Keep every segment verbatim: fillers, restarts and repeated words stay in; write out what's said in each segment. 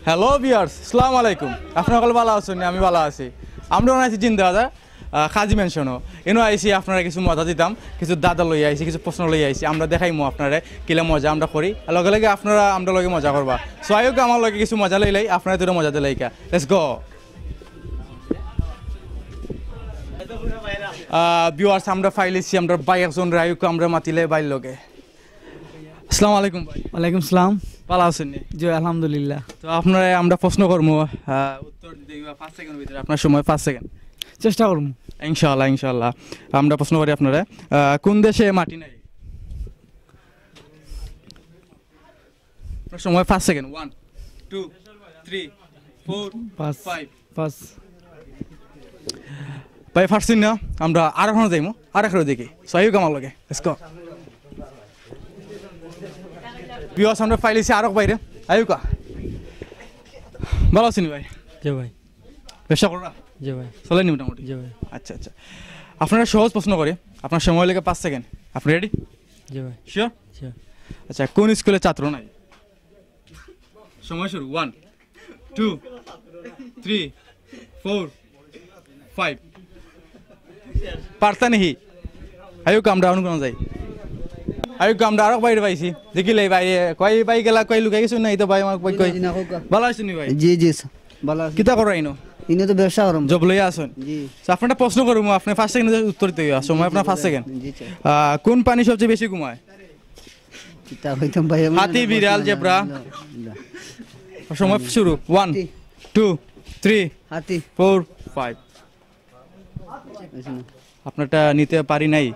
Hello viewers, আসসালামু আলাইকুম। আপনারা সকলে ভালা আছইন নি? আমি ভালা আছি। আমরা অনো আছি জিন্দাবাজার, আহ, কাজী ম্যানশনো। এনো আইছি আপনারারে কিছু মজা দিতাম, কিছু ধাঁধা লইয়া আইছি, কিছু প্রশ্ন লইয়া আইছি। আমরা দেখাইমু আপনারারে কিলা মজা আমরা করি। আর লগে লগে আপনারা আমরার লগে মজা করবা। So আউক্কা আমার লগে কিছু মজা লইলাই, আপনারারে দুইটা মজা দিলাইগি। Let's go। আহ, ভিউয়ার্স, আমরা পাইলিছি আমরার ভাই একজনরে, আউক্কা আমরা মাতিলাই ভাইর লগে। আসসালামু আলাইকুম ভাই। ওয়ালাইকুম সালাম। ভালা আছইন নি? জি, আলহামদুলিল্লাহ। তো আপনারারে আমরা প্রশ্ন করমু, আহ, উত্তর দিতে অইবো পাঁচ সেকেন্ডর ভিতরে, আপনার সময় পাঁচ সেকেন্ড। চেষ্টা করমু। ইনশাআল্লাহ, ইনশাআল্লাহ। আমরা প্রশ্ন করি আপনারারে, আহ, কোন দেশে মাটি নাই? আপনার সময় পাঁচ second. One, two, three, four, পাঁচ। Five। পাঁচ। ভাই, পারছইন না, আমরা আরক খানো যাইমু, আরক খানো দেখি। So আউক্কা আমার লগে, let's go। ভিউয়ার্স, আমরা পাইলিছি আরক ভাইরে, আউক্কা। ভালা আছইন নি ভাই? জি ভাই। ব্যবসা কররা? জি ভাই। চলেনি মোটামুটি? জি ভাই। আচ্ছা, আচ্ছা। আপনারারে সহজ প্রশ্ন করি, আপনার সময় অইলো গিয়া পাঁচ সেকেন্ড। আপনি রেডি? জি ভাই। শিওর? শিওর। আচ্ছা, কোন স্কুলে ছাত্র নাই? সময় শুরু। One, two, three, four, five। পারতা নাকি? আউক্কা আমরা অনো কুনো যাই। আউক্কা আমরা আরক ভাইরে পাইছি। দেখিলাই ভাই, এ, কই ভাই গেলা, কই লুকাই গেছইন না, এই তো ভাই আমার ভাই কই। জি, না, হোক। ভালা আছইন নি ভাই? জি, জি, স্যার। ভালা আছি। কিতা কররা ইনো? ইনো তো ব্যবসা করমু। জব লইয়া আছইন? জি। So আপনারে প্রশ্ন করমু, আপনি পাঁচ সেকেন্ড উত্তর দিতে অইবো। সময় আপনার পাঁচ সেকেন্ড। জি, স্যার। আহ, কোন প্রাণী সবচেয়ে বেশি ঘুমায়? কিতা কইতাম ভাই, আমি হাতি, না বিড়াল, বুঝলাম না। জেব্রা। না, না। সময় শুরু। One, হাতি। Two, three, হাতি। Four, five। বুঝলাম। আপনারটা নিতে পারি নাই,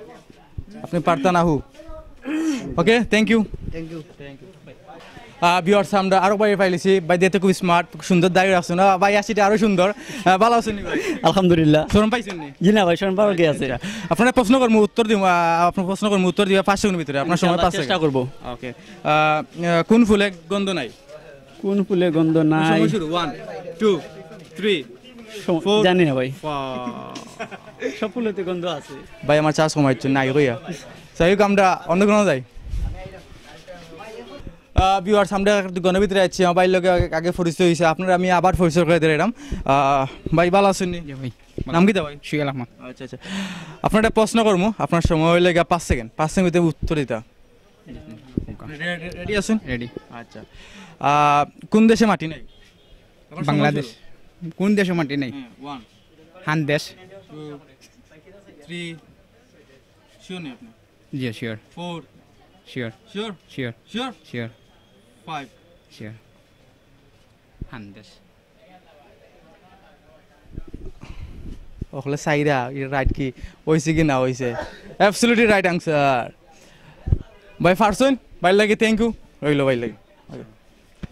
আপনি পারতা না হু। ওকে, thank you। Thank you। আহ, ভিউয়ার্স, আমরা আরক ভাইরে পাইলিছি, ভাই দেখতে খুব স্মার্ট, সুন্দর দাড়ি রাখছইন। আহ, ভাই হাসিটা আরো সুন্দর। আহ, ভালা আছইন নি ভাই? আলহামদুলিল্লাহ। শরম পাইছইন নি? জি না ভাই, শরম পাওয়ার কি আছে? আচ্ছা। আপনারে প্রশ্ন করমু, উত্তর দিমু, আহ, আপনারে প্রশ্ন করমু, উত্তর দিবা পাঁচ সেকেন্ডর ভিতরে, আপনার সময় ইনশাআল্লাহ, পাঁচ সেকেন্ড। চেষ্টা করবো। ওকে। আহ, আহ, কোন ফুলে গন্ধ নাই? কোন ফুলে গন্ধ নাই? সময় শুরু। One, two, three, সম-, four। জানি না ভাই। সব ফুলেতে গন্ধ আছে। ভাই, আমার চার্জ কমাইছো, নাই কইয়া। যাই হোক, আমরা অন্য কোনো যাই। আহ, ভিউয়ার্স, আমরা এক দুই ঘন্টার ভিতরে আইছি, আমার ভাইর লগে আগে, আগে পরিচয় অইছে, আপনারে আমি আবার পরিচয় করাই দিলাম। আহ, ভাই, ভালা আছইন নি? জি ভাই। নাম কিতা ভাই? সুহেল আহমদ। আচ্ছা, আচ্ছা। আপনারে একটা প্রশ্ন করমু, আপনার সময় অইলো গিয়া পাঁচ সেকেন্ড, পাঁচ সেকেন্ড ভিতরে উত্তর দিতা। রে-, রে-, রেডি আছইন? রেডি। আচ্ছা। আহ, কোন দেশে মাটি নাই? আপনার সময় বাংলাদেশ। শুরু। কোন দেশে মাটি নাই? হ্যাঁ, one। হান দেশ? Two, three। শিওর নি আপনি? জি, sure. Four। Sure. Sure? Sure. Sure? Sure. Five। Sure. হান দেশ। অকলে চাইরা, ই রাইট কি? অইছে কি না অইছে? Absolutely right answer। ভাই পারছইন, ভাইর লাগি thank you। রইলো ভাইর লাগি।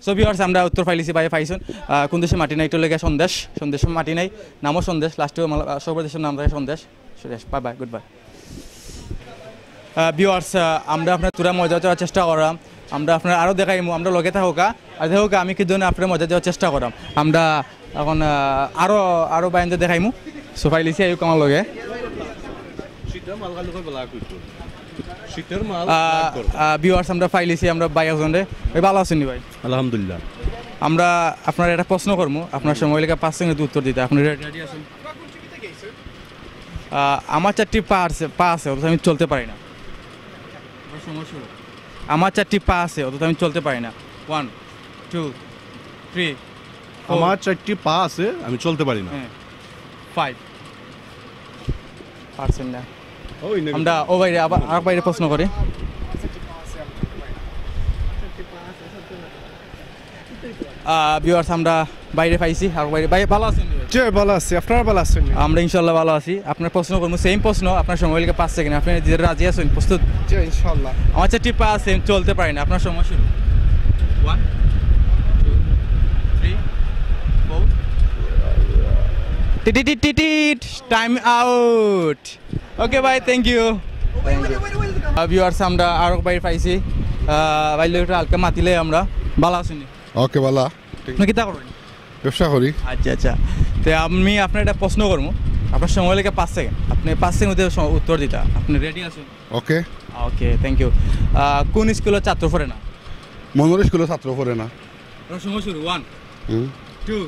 So, ভিউয়ার্স, আমরা উত্তর পাইলিছি, ভাই পাইছইন। আহ, কোন দেশে মাটি নাই? ইটা অইলো গিয়া সন্দেশ, সন্দেশ মাটি নাই, নামও সন্দেশ, লাস্টেও মাল-, আহ, সর্ব দেশের নাম থাকে সন্দেশ। সন্দেশ, bye bye, good bye। আহ, ভিউয়ার্স, আহ, আমরা আপনারারে থুড়া মজা দেওয়ার চেষ্টা করলাম, আমরা আপনারারে আরও দেখাইমু, আমরার লগে থাকউক্কা, আর দেখউক্কা আমি কি ধরনের আপনারারে মজা দেওয়ার চেষ্টা করলাম। আমরা এখন, আহ, আরো, আরো বাইন্দে দেখাইমু। So, পাইলিছি, আউক্কা আমার লগে। শীতের মাল খালি কই ব্ল্যাক করতো। শীতের মাল আহ, ব্ল্যাক করতো। আহ, ভিউয়ার্স, আমরা পাইলিছি, আমরা ভাই একজনরে। ভাই, ভালা আছইন নি ভাই? আলহামদুলিল্লাহ। আমরা আপনারে একটা প্রশ্ন করমু, আপনার সময় অইলো গিয়া পাঁচ সেকেন্ড উত্তর দিতা। আপনি রে-, রেডি আছইন? আহ, আমার চারটি পা আছে, পা আছে, অথচ আমি চলতে পারি না। আমার সময় শুরু। আমার চারটি পা আছে, অথচ আমি চলতে পারি না। One, two, three, four। আমার চারটি পা আছে, আমি চলতে পারি না। হ্যাঁ, five। পারছইন না। ওই নাকি? আমরা ও ভাইরে আবার আরক ভাইরে প্রশ্ন করি। আহ, ভিউয়ার্স, আমরা ভাইরে পাইছি, আরক ভাইরে। ভাই, ভালা আছইন নি ভাই? জি, ভালা আছি। আপনারা ভালা আছইন নি? আমরা ইনশাআল্লাহ ভালা আছি। আপনারে প্রশ্ন করমু, সেম প্রশ্ন, আপনার সময় অইলো গিয়া পাঁচ সেকেন্ড। আপনি যদি রাজি আছইন, প্রস্তুত? জি, ইনশাআল্লাহ। আমার চারটি পা আছে, আমি চলতে পারি না। আপনার সময় শুরু। One, two, three, four। টি টি টি টি টি, time out। ওকে ভাই, thank you। আহ, ভিউয়ার্স, আমরা আরক ভাইরে পাইছি। আহ, ভাইর লগে একটু হালকা মাতিলাই আমরা। ভালা আছইন নি? ওকে, ভালা। আপনি কিতা করইন? ব্যবসা করি। আচ্ছা, আচ্ছা। তে আমি আপনারে একটা প্রশ্ন করমু। আপনার সময় অইলো গিয়া পাঁচ সেকেন্ড। আপনি পাঁচ সেকেন্ড মধ্যে স-, উত্তর দিতা। আপনি রেডি আছইন? ওকে। ওকে, thank you। আহ, কোন স্কুলো ছাত্র পড়ে না? মনোহর স্কুলো ছাত্র পড়ে না। আপনার সময় শুরু। One, টু,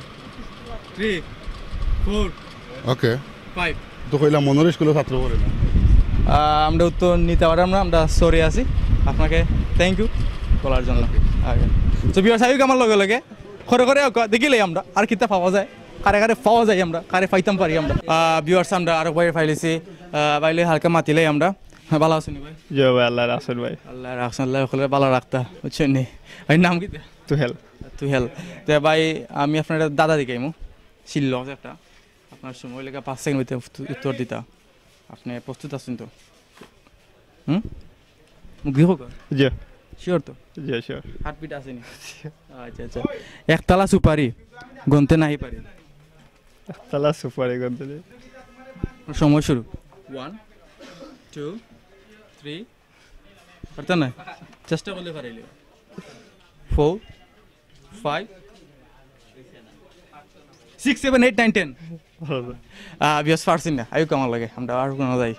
থ্রি, ফোর, ওকে। ফাইভ। তো কইলাম মনোর স্কুলে ছাত্র পড়ে না। আহ, আমরা উত্তর নিতে পারলাম না, আমরা সরি আছি। আপনাকে থ্যাংক ইউ বলার জন্য। ওকে। তো ভিউয়ার্স, আইউক আমার লগে লগে, করে করে আউক্কা, দেখিলাই আমরা আর কিতা পাওয়া যায়, কারে কারে পাওয়া যায় আমরা, কারে পাইতাম পারি আমরা। ভিউয়ার্স, আমরা আরক ভাইরে পাইলিছি, আহ, ভাইরে হালকা মাতিলাই আমরা। হ্যাঁ, ভালা আছইন নি ভাই? জি ভাই, আল্লাহ রাখছইন ভাই। আল্লাহ রাখছইন, আল্লাহ হকলরে ভালা রাখতা, বুঝছইন নি? ভাইর নাম কিতা? তুহেল। তুহেল। তে ভাই, আমি আপনারে দাদা জিকাইমু, চিল্ল আছে একটা। আপনার সময় অইলে গিয়া পাঁচ সেকেন্ড ভিতরে উত্ত-, উত্তর দিতা। আপনি প্রস্তুত আছইন তো? হুম? মুখ দেখো কর। জি। শিওর তো? জি, শিওর। হার্টবিট আছে নি? আচ্ছা, আচ্ছা। একতলা সুপারি গনতে নাহি পারি। একতলা সুপারি গনতে নাহি। সময় শুরু। One, two, three. পারতা না? চেষ্টা করলে পারিলে। Four, five, six, seven, eight, nine, ten. আহ, ভিউয়ার্স, পারছি না। আইউক আমার লগে, আমরা আর কোনো যাই।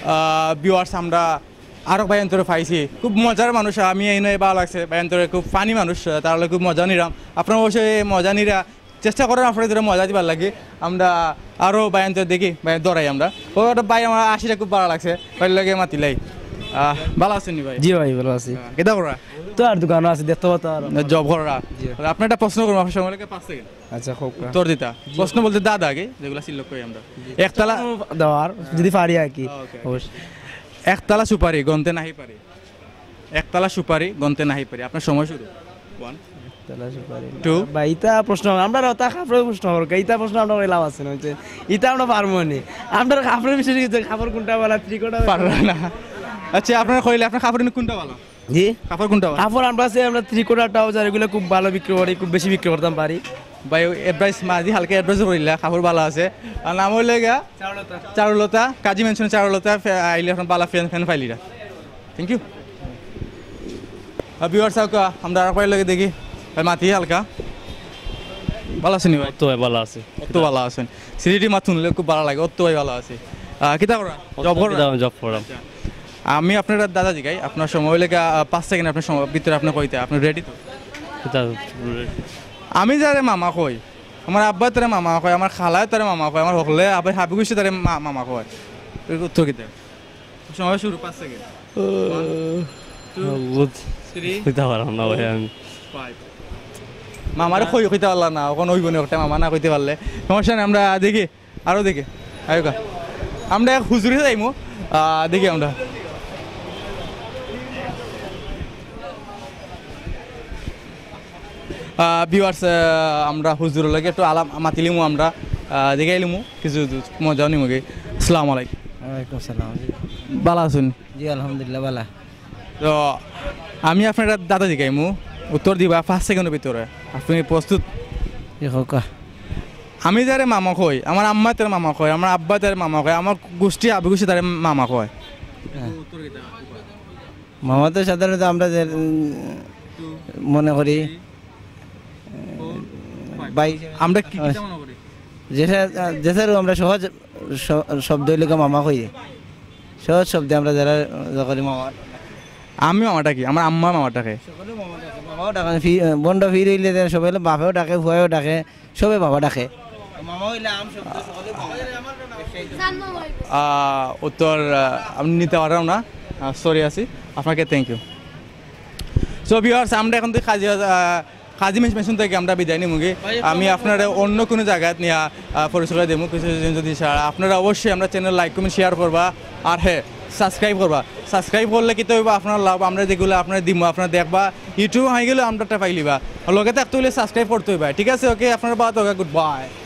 আহ, ভিউয়ার্স, আমরা আরক ভাইয়াইন্তরে পাইছি। খুব মজার মানুষ, আমি এই নয় ভালা লাগছে। ভাইয়াইন্তরে খুব ফানি মানুষ, আহ, তার লগে খুব মজা নিলাম। আপনারা অবশ্যই এই মজা নিরা চেষ্টা করেন আপনারা মজা দিবার লাগি। আমরা আরো ভাইয়াইন্তরে দেখি, ভাই ধরাই আমরা। ও একটা ভাই আমার আশিটা খুব ভালা লাগছে, ভাইর লগে মাতিলাই। আহ, ভালা আছইন নি ভাই? জি ভাই, ভালা আছি। আহ, কিতা করা? তো আর দোকানো আছি, দেখতে পারতো আর। জব করা? জি। আপনারে একটা প্রশ্ন করমু, আপনার সময় লাগে পাঁচ সেকেন্ড। আচ্ছা, কউক্কা। উত্তর দিতা। জি। প্রশ্ন বলতে দাদা আগে, যেগুলা সিলেক্ট করি আমরা। জি। একতলা দেওয়ার, যদি পারি আর কি। ওকে, ওকে। অবশ্যই। একতলা সুপারি গনতে নাহি পারি। একতলা সুপারি গনতে নাহি পারি। আপনার সময় শুরু। ওয়ান। একতলা সুপারি। টু। ভাই, ইতা প্রশ্ন, আমরা ওটা কাপড়ের প্রশ্ন করবো। ইতা প্রশ্ন আমরা লাভ আছে না, বুঝছেন? ইতা আমরা পারমু নি। আমরা কাপড়ের বিষয়ে কিছু, কাপড় কোনটা ভালা, ত্রিকোটা পারবো না। আচ্ছা, আপনারা কইলে আপনার কাপড় কোনটা ভালা? জি? কাপড় কোনটা ভালা? কাপড় আমরা আছে, আমরা ত্রিকোটা ট্রাউজার এগুলো খুব ভালো বিক্রি করি, খুব বেশি বিক্রি করতাম পারি। ভাই, অ্যাডভাইস মাঝি হালকা অ্যাডভাইস করিলা, কাপড় ভালা আছে। আর নাম অইলো গিয়া চারুলতা। চারুলতা, কাজী মেনশন চারুলতা, ফে-, আইলে এখন ভালা ফ্যান, ফ্যান পাইলিরা। Thank you. আর ভিউয়ার্স, আউক্কা, আমরা আরক ভাইর লগে দেখি। ভাই, মাতি হালকা। ভালা আছইন নি ভাই? তো ভাই, ভালা আছি। অত ভালা আছইন। সিলেটি মাত হুনলে খুব ভালা লাগে। অত ভাই ভালা আছি। আহ, কিতা করা? জব করা? কিতা, জব করা। আচ্ছা। আমি আপনারে দাদা জিকাই, আপনার সময় অইলে গিয়া, আহ, পাঁচ সেকেন্ড আপনার সময় ভিতরে আপনি কইতা, আপনি রেডি তো? কিতা, আমি যারে মামা কই, আমার আব্বায় তারে মামা কয়, আমার খালায় তারে মামা কয়, আমার হকলে আবার হাবিগুশে তারে মা-, মামা কয়। এর উত্তর কিতা? সময় শুরু, পাঁচ সেকেন্ড। ওয়ান, টু, বুঝ-, থ্রি, কইতা পারলাম না ভাই আমি। ফাইভ। মামারে কই কইতা পারলা না, অখন অইবো নি একটা মামা না কইতে পারলে। সমস্যা নাই, আমরা দেখি, আরো দেখি। আইউক্কা। আমরা এক হুজুরে যাইমু, আহ, দেখি আমরা। আহ, ভিউয়ার্স, আহ, আমরা হুজুরর লগে একটু আলাপ মাতিলিমু আমরা, আহ, দেখাইলিমু, কিছু মজাও নিমুগি। আসসালামু আলাইকুম। ওয়ালাইকুম আসসালাম। ভালা আছইন? জি, আলহামদুলিল্লাহ, ভালা। তো আমি আপনারে দাদা জিকাইমু, উত্তর দিবা পাঁচ সেকেন্ডর ভিতরে। আপনি প্রস্তুত? জি, কউক্কা। আমি যারে মামা কই, আমার আম্মায় তারে মামা কয়, আমার আব্বায় তারে মামা কয়, আমার গুষ্টি হাবিগুশে তারে মামা কয়। হ্যাঁ। উত্তর কিতা? মামা তো সাধারণত আমরা যে, উম, মনে করি, ভাই, আমরা কি, কিতা মনে করি? যেটা, যেটারও আমরা সহজ শ-, শব্দ অইলো গিয়া মামা কই। সহজ শব্দে আমরা যারা ইয়ে করি মামা। আমি মামা ডাকি, আমার আম্মা মামা ডাকে। সকলে মামা ডাকে, মামাও ডাকে, ফি-, বন্ড ফির অইলে যে সবাই বাপেও ডাকে, ফুয়ায়ও ডাকে, সবে বাবা ডাকে। মামা অইলে আম শব্দ, সকলে মামা ডাকে। আহ, উত্তর, আহ, আমি নিতে পারলাম না। আহ, সরি আছি। আপনাকে থ্যাংক ইউ। So, ভিউয়ার্স, আমরা এখন তো কাজী, আহ, কাজী মেনশন থাকি আমরা বিদায় নিমুগি। আমি আপনারে অন্য কোনো জাগাত নিয়া, আহ, পরিচয় দিমু, কিছু জন যদি চায়। আপনারা অবশ্যই আমরা চ্যানেল লাইক, কমেন্ট, শেয়ার করবা। আর হ্যাঁ, সাবস্ক্রাইব করবা। সাবস্ক্রাইব করলে কিতা অইবো? আপনার লাভ, আমরা যেগুলা আপনারে দিমু, আপনারা দেখবা। YouTube হাই গেলে আমরা একটা পাইলিবা। লগে থাকতে অইলে সাবস্ক্রাইব করতে অইবা। ঠিক আছে? ওকে, আপনারা ভালা থাকবা। Good bye.